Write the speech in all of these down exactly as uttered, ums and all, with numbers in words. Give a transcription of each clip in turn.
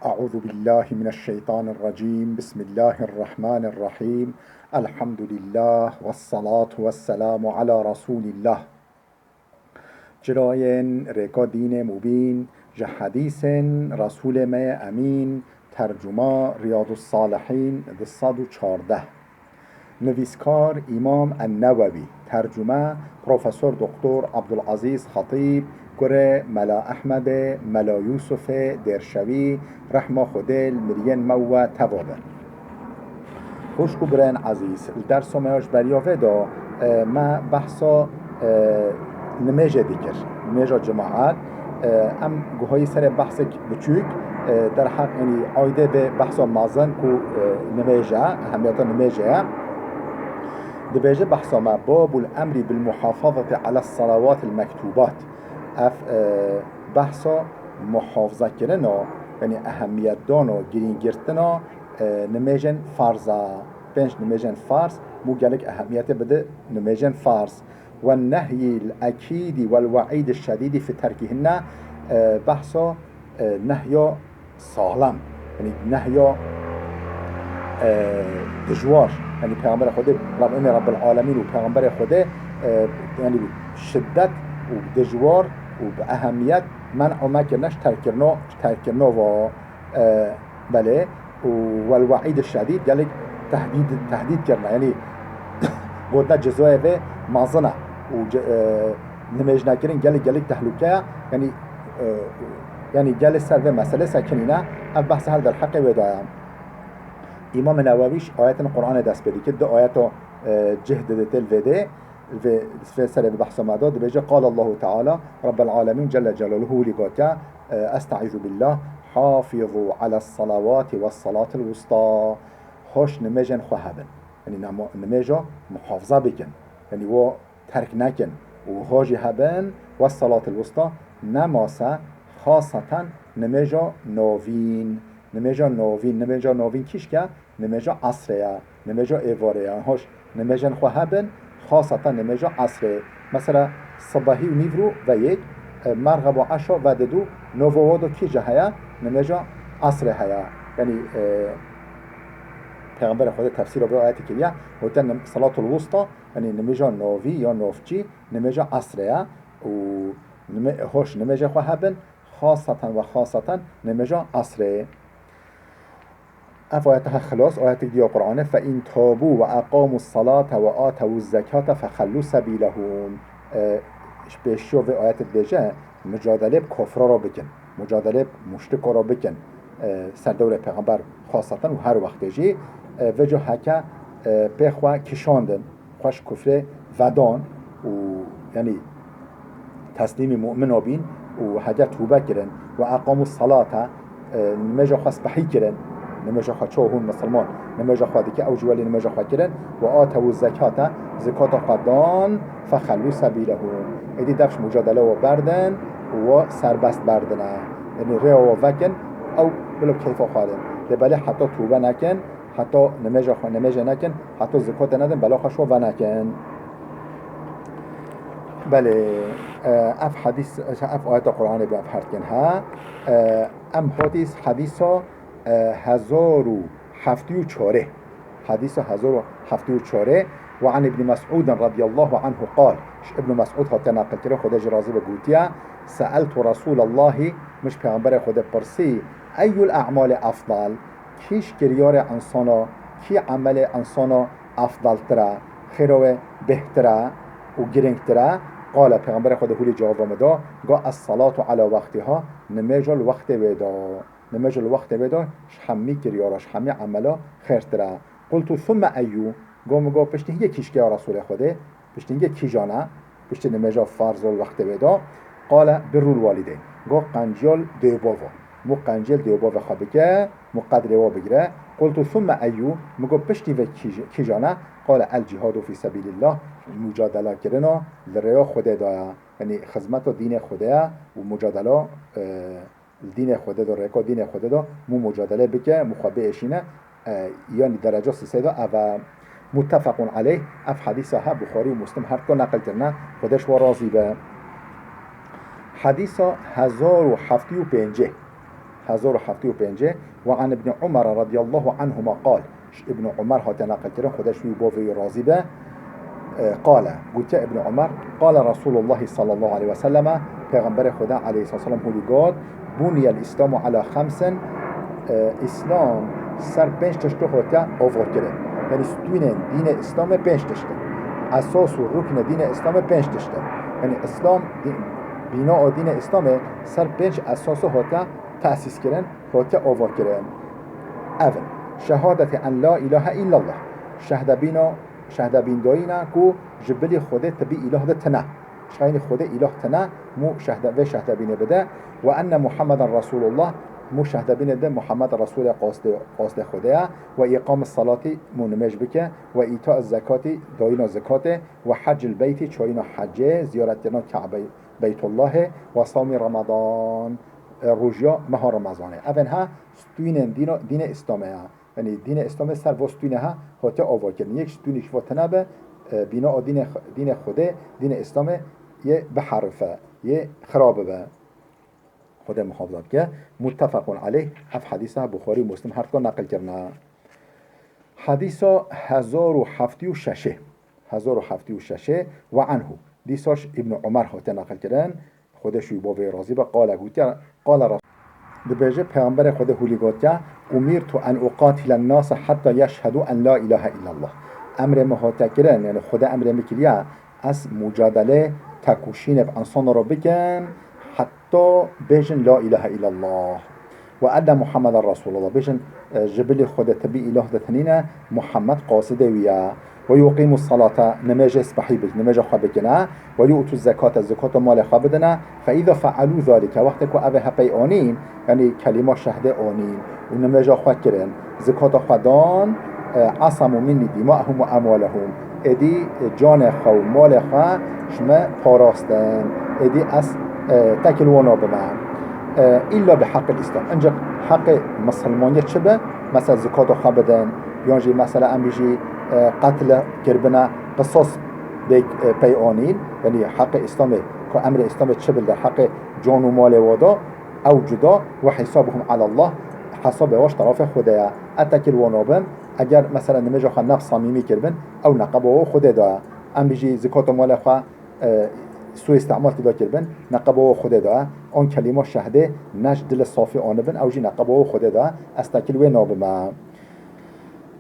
أعوذ بالله من الشيطان الرجيم. بسم الله الرحمن الرحيم. الحمد لله والصلاة والسلام على رسول الله. Çirayên rêka dînê mubîn, ji hedîsên Resûlê me yê Emîn, tercuma Riyadus Salihîn, du sed û çardeh. Nivîskar Îmam En-Newewî, tercume Profesor Doktor Abdulazîz Xetîb, kurê Mela Ehmedê, Mela Yûsufê Dêrşewî, rehma Xwedê li miriyên me û we teva be. Xwişk û birayên ezîz, li dersa me ya ji beriya vê de, e, me behsa, e, nimêjê dikir, nimêja cemaet. E, em guhayî serê behsek biçûk, e, derheq, yanî aydê vê behsa mezin ku, e, nimêj e, ehemiyeta nimêjê ye. Dibêje behsa me, Babul emrî bil muhafazati ala salawatil mektûbat. Ev, e, behsa muhafazakirina, yanî ehemiyetdana, girînggirtina, e, nimêjên farz e. Pênc nimêjên farz, mû gelek ehemiyetê bide nimêjên farz. Ve nehyil ekîdî vel weîdî şedîdî fi terkîhinne, e, behsa, e, nehya saxlem, yanî nehya, e, dijwar. Yanî Peyxemberê Xwedê, Rab-, ênê Rabbil Alemîn û Peyxemberê Xwedê, e, yanî şiddet û dijwar û bi ehemiyet men'u me kirine ji terkkirina, ji terkkirina va, e, belê. Û wel weîd şedîd, gelek tehdîd, tehdîd kirine. Yanî gotina cezayê vê mezin e. Û ce-, e, nimêjnekirin gelek, gelek tehlûke ye. Yanî, e, yanî gelê ser vê meselê sekinîne. Ev behsa her derheqê wê daye. Îmam Newewî ji ayetên Qur'anê dest pê dike. Du ayeta, e, cih dide tê li vê de. Vê, vê serê bi behsa me da dibêje, Qal Allahu Teala, Rabbel Alemîn Celle Celaluhu wî lî gotiye, e, Estaizu billah, Hafizu ala salawati ve salatil wusta. Hoş nimêjên xwe hebin. Yanî namo-, nimêja muhafaza bikin. Yanî wo terk nekin. Û ho jî hebin, ve salatil wusta, nemase, xaseten nimêja novîn. Nimêja novîn, nimêja novîn kîşk e? Nimêja esrê ye, nimêja êvarê ye. Hoş, nimêjên xwe hebin, xaseten nimêja esrê. Mesela, sibehî û nîvro ve yek, e, merxeb û eşa ve didu, nova wado kîja heye? Nimêja esrê heye. Yanî, e, Peyxemberê Xwedê tefsîra vê ayetê kiriye, gote nim-, salatul wusta, yanî nimêja novî ya novçî, nimêja esrê ye û nime-, hoş nimêjê xwe hebin, xaseten ve xaseten nimêja esrê. Ev ayet he xilas, ayetek diya Qur'anê, "Fe in tabu ve aqamu salate ve atewu zekate fe xellu sebilehum." E, ji pêşiya vê ayetê dibêje, mucadelê bi kofra re bikin, mucadelê bi muşrika re bikin, e, ser dewrê Pêxember xaseten û her wextê jî, e, vêca heke, e, pê xwe kişandin, xwe ji kufrê vedan û, yanî, teslîmî mu'mina bîn û heke tûbe kirin, ve eqamu salate, e, nimêja xwe spehî kirin, nimêja xwe çawa hûn misilman, nimêja xwe dike, ew jî welî nimêja xwe kirin, ve atewu zekate, zikata xwe dan, fexellu sebîlehum. Êdî dev ji mucadele we berdin û we serbest berdine. Yanî rêya we vekin, ew bila keyfa xwe din. Lê belê heta tûbe nekin, heta nimêja xwe, nimêjê nekin, heta zikatê nedin, bela xwe şo venekin. Belê, e, ev hedîs, ev ayeta Qur'anê bi ev her dikin, ha? E, em hatî hedîsa, e, hezar û heftê û çarê. Hedîsa hezar û heftê û çarê. Ve an Îbnî Mes'ûdin radiyallahu anhu qal. Ji Îbnî Mes'ûd hatiye neqilkirin, Xwedê jî razî be, gotiye, Se'eltu Resûlallahî, min ji Pêxemberê Xwedê pirsî, Eyyul a'mali efdal, kî ji kiryarê insana, kî emelê insana efdaltir e, xêra wê bêhtir e û girîngtir e? Qale, Pêxemberê Xwedê hûlî cewaba min da, got, Es-salatu ala wextiha, nimêja li wextê wê de. Nimêja li wextê wê de ji hemî kiryara, ji hemî emela xêrtir e. Qultu, Thumme eyyu? Got, min got, piştî hingê kîşke ya Resûlê Xwedê? Piştî hingê kîjan e? Piştî nimêja farz û wextê wê de? Qale, Birrul walideyn. Got, qenciya li dê û bava. Min got, qenciya li dê û bavê xwe bike, min got, qedrê wa bigire. Qultu, Thumme eyyu? Min got, piştî vê kîj-, kîjan e? Qale, El cihadu fî sebîlillah. Mucadela kirina li rêya Xwedê de ye. Yanî xizmeta dînê Xwedê ye û mucadela, e, li dînê Xwedê de, rêka dînê Xwedê de, min got, mucadelê bike, min got, xwe biêşîne, e, yanî dereca sisê de ev e. Muttefequn aleyh, ev hedîsa he, Buxarî û Muslim her du neqil kirine, Xwedê ji wan razî be. Hedîsa hezar û heftê û pêncê. Hezar û heftê û pêncê. Ve an Ibn Umar radiyallahu anhuma qal. Ji Ibn Umar hate neqilkirin, Xwedê ji wî û bavê wî razî be. E, qale, gotiye Ibn Umar, qale Resulullah sallallahu aleyhi ve selleme, Pêxemberê Xwedê aleyhisselam hûlî got, buniyel Îslamu ala xemsin, e, Îslam ser pênc tiştî hate avakirin. Yanî stûnên dînê Îslamê pênc tişt in. Esas û ruknê dînê Îslamê pênc tişt in. Yanî Îslam, dî-, bîna û dînê Îslamê ser pênc esasî hate tesîs kirin, hate avakirin. Ev in. Şehadeti en la ilahe illallah. Şehdebîna, şehdebîndayîna ku ji bilî Xwedê tibî îlah de tine. Ji xeynî Xwedê îlah tine, mû şehde-, vê şehdebînê bide. Ve enne Muhammeden Resulullah, mû şehdebînê de Muhammed Resulê qasdê, qasdê Xwedê ye. Ve îqamis salatî, mû nimêj bike. Ve îta zekatî, dayîna zekatê. Ve hecil beyti, çayîna hecê, ziyaretkirina Kabe, Beytullahê. Ve sawmî Ramadan, e, rojiya meha Remezanê. Evên ha stûnên dîno-, dînê Îslamê ya. Yanî dînê Îslamê ser vo stûne ha hote avakirin. Yek stûnî ji vo tine be, e, bîna o dînê x-, dînê Xwedê, dînê Îslamê yê biherife, yê xirab be. Xwedê muhafaza bike. Muttefaqun aleyh. Ev hadîsa Buxarî û Muslim her dukan neqil kirine. Hadîsa hezar û heftê û şeş. Hezar û heftê û şeş. Ve anhu. Dîsa ji Îbn Umar hate neqil kirin. Xwedê ji wî bavê razî be, qale gotiye, qale Res-, dibêje, Pêxemberê Xwedê hûlî gotiye, "Umirtu en uqatile nase hatta yeşhedu en la ilahe illallah." Emrê min hate kirin, yanî Xwedê emrê min kiriye, ez mucadelê tekoşînê bi însanan re bikim, heta bêjin la ilahe illallah. Ve enne Muhammeden Resulullah. Bêjin, e, ji bilî Xwedê tibî îlah de tinîne, Muhammed qasidê wî ye. Ve yuqimu salata, nimêjê sibehî bik-, nimêja xwe bikine. Ve yu'tu zekata, zekata malê xwe bidine. Fe îza fe'alû zalike, wextê ku ev ê hepey anîn, yanî kelîma şehdê anîn û nimêja xwe kirin, zekata xwe dan, e, asamu minni dima'ahum ve emwalahum. Êdî, e, canê xwe û malê xwe ji me parastin. Êdî ez, e, tekil wan nabime. E, illa bi heqil Îslam. Ancak heqê misilmaniyê çi be? Mesela zekata xwe bidin, yan jî mesela em bijî, e, qetle kiribine, qisas bê, e, pey anîn. Yanî heqê Îslamê, ku emrê Îslamê çi bilde, heqê can û malê wa da, ew cuda, ve hisabuhum alallah, hesabê wa ji terefê Xwedê ye. Ez tekil wan nabim, eger mesela nimêja xwe ne bi samîmî kiribin, ew neqeba wa Xwedê da ye. Em bijî zekata malê xwe, e, suî îstîmal tê de kiribin, neqeba wa Xwedê da ye. An kelîma şehdê ne ji dilê safî anibin, ew jî neqeba wa Xwedê da ye. Ez tekil wê nabime.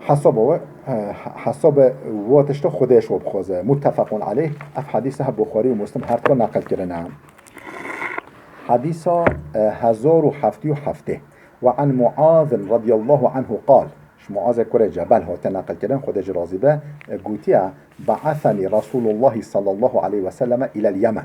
Hesaba we, e, hesaba we tişta Xwedê ji we bixwaze. Muttefaqun aleyh. Ev hadîse he Buxarî û Muslim her dukan neqil kirine. Hadîsa, e, hezar û heftê û heftê. Ve an Muazin radiyallahu anhu qal. Ji Muazê kurê Cebel hate neqil kirin, Xwedê jî razî be, e, gotiye, "Ba'athani Resulullah sallallahu aleyhi ve selleme ilel Yemen."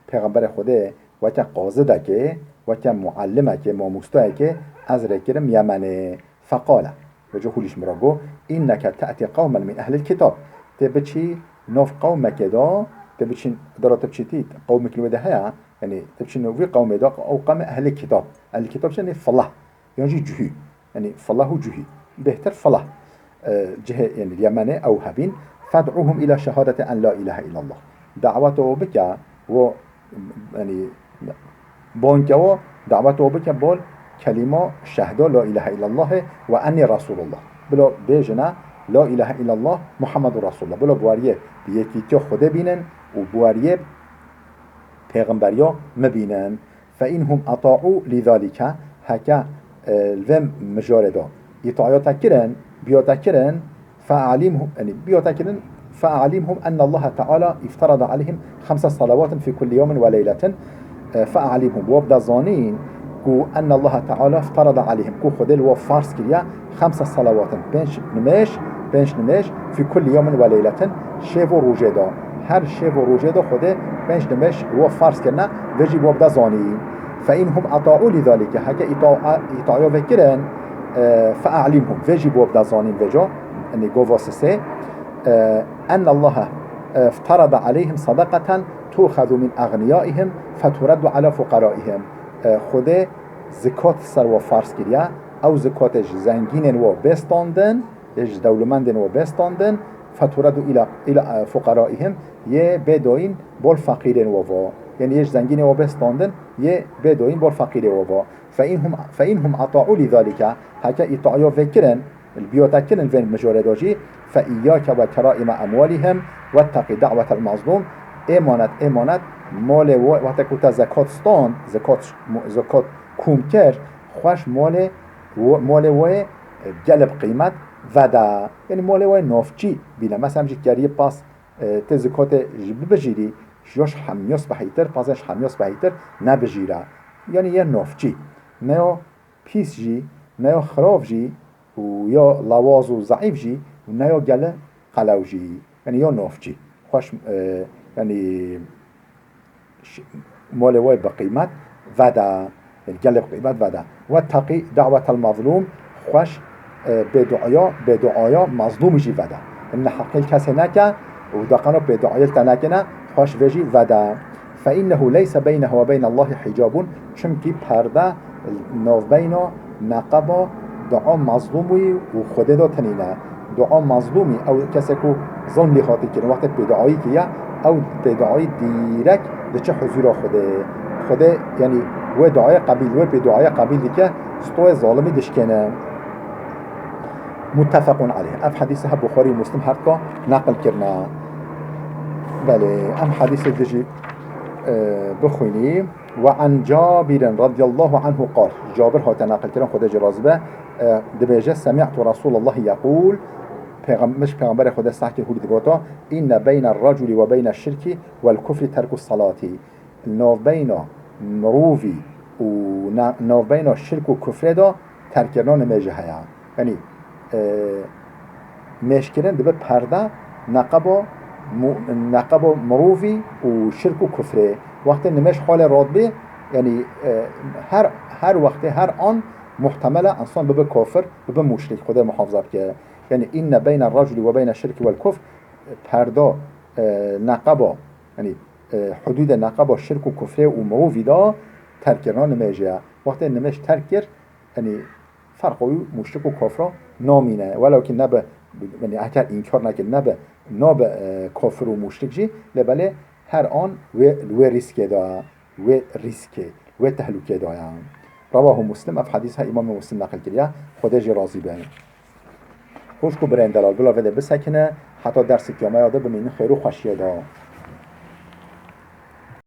Pêxemberê Xwedê weke qazidekê, weke muallimekê, mamostayekê ez rê kirim Yemenê. Feqale, vêca hûlî ji min re got, "Înneke te'tî qewmen min ehlil kitab." Tê biçî nav qewmekê de, tê biçîn, dara tê biçîtî, qewmekî wê de heye, yanî tê biçîn nav wî qewmê de, ew qewmê ehlê kitab. Ehlê kitab çi? Yanî filah, yan jî cuhî. Yanî filah û cuhî. Bêhtir filah. E, cihê, yanî Yemenê ew hebîn. "Fed'uhum ila şehadeti en la ilahe illallah." Daweta we bike, wo, yanî, banke wo, daweta wo bike bol kelîma şehda la ilahe illallahê ve ennî Resulullah. Bila bêjine la ilahe illallah Muhammedur Resulullah. Bila bi wariyê bi yekîtiya Xwedê bînin û bi wariyê pêxemberiya min bînin. Fe in hum eta'û lî zalîke, heke, e, li vê mijarê de îtaya te kirin, biya te kirin, fe a'lîmhum, yanî biya te kirin, fe a'lîmhum enne Allahe Teala îfterada aleyhim xemse salawatin fî kulli yewmin ve leyletin, e, fe a'lîmhum, wa bide zanîn ku enne Allahe Teala îfterada aleyhim, ku Xwedê li wa farz kiriye, xemse salawatin, pênc nimêj, pênc nimêj, fî kulli yewmin ve leyletin, şev û rojê de. Her şev û rojê de Xwedê pênc nimêj li we farz kirine, vê jî bo bide zanî. Fe in hum eta'û lî zalîke, heke îta-, îtaya vê kirin, e, fe a'lîmhum, vê jî bo bide zanîn vêca, yanî gova sisê, e, enne Allahe, e, ifterada aleyhim sadaqeten tu'xezu min eğniyaihim fetureddu ala fuqaraihim. E, Xwedê zikat ser we farz kiriye, ew zikatê ji zengînên we bê standin, ê ji dewlemendên we bê standin, فترد إلى، إلى فقرائهم، yê bê doyîn bol feqîrên we vo. Yanî yê ji zengînê we bê standin, yê bê doyîn bol feqîrê we vo. فإنهم، فإنهم أطاعوا لذلك، heke îtayo vê kirin, li biyo te kirin vên mijorê do jî, فإياك وكرائم أموالهم واتق دعوة المظلوم، êmanet, êmanet, molê we, wextê ku te zekat stand, zekat, zekat kûm kir, xweş molê, molê we gelê bi qîmet vede. Yanî molê we navçî bîne. Mesela em jî keriyê pas, e, tê zikotê ji bibijîrî, ji yo ji hemiyo spehîtir, pazên ji hemiyo spehîtir nebijîre. Yanî yê navçî. Ne yo pîs jî, ne yo xirab jî û yo lawaz û zeîf jî û ne yo gelê qelew jî. Yanî yo navçî. Xweş, e, yanî ş-, molê we bi qîmet vede, gelê bi qîmet vede. واتق دعوة المظلوم، xweş, e, bêduaya, bêduaya mazlûmî jî vede. Neheqî li kesê neke û daqeno bêduayê li te nekine, xweş vê jî vede. فإنه ليس بينه وبين الله حجاب، çimkî perde navbeyna neqeba dua mazlûmî û Xwedê de tenîne. Dua mazlûmî, ew kesê ku zilm lê hatî kirin, wextê pêduayî kiriye, ew pêduayî dîrek diçe huzûra Xwedê. Xwedê, yanî wê duayê qebîl, wê pêduayê qebîl dike, stoyê zalimî dişkêne. متفق عليه. Ev hedîse he Buxarî û Muslim her ka neqil kirine. Belê, em hedîsê dijî, e, bixwînî. وعن جابر رضي الله عنه قال، Cabir hate neqilkirin, Xwedê jê razî be, e, dibêje: سمعت رسول الله يقول، Pêxem-, min ji Pêxemberê Xwedê seh kir hûrî digoto: إن بين الرجل وبين الشرك والكفر ترك الصلاة. Navbeyna mirovî û na-, navbeyna şirk û kufrê de terkkirina nimêjê heye. Yanî, e, mêjkirin dibe perde neqeba mu-, neqeba mirovî û şirk û kufrê. Wextê nimêj halê radbê, yanî, e, her, her wextê, her an muhtemel e însan bibe kafir, bibe muşrik, Xwedê muhafaza bike. Yanî, إن بين الرجل وبين الشرك والكفر, perda, e, neqeba, yanî, e, hudûdê neqeba şirk û kufrê û mirovî de terkkirina nimêjê ye. Wextê nimêj terk kir, yanî, ferqa wî muşrik û kafira namîne. Welew ki nebe, yanî, heker înkar neke, nebe, nabe, e, kafir û muşrik jî, lê belê her an wê, li wê rîskê de ye, wê rîskê, wê tehlûkê de ye. رواه مسلم، ev hedîs he Îmamê Muslim neqil kiriye, Xwedê jê razî be. Xwişk û birên delal, bila vê de bisekine, heta derseke me ya de bimînin xêr û xweşiyê de.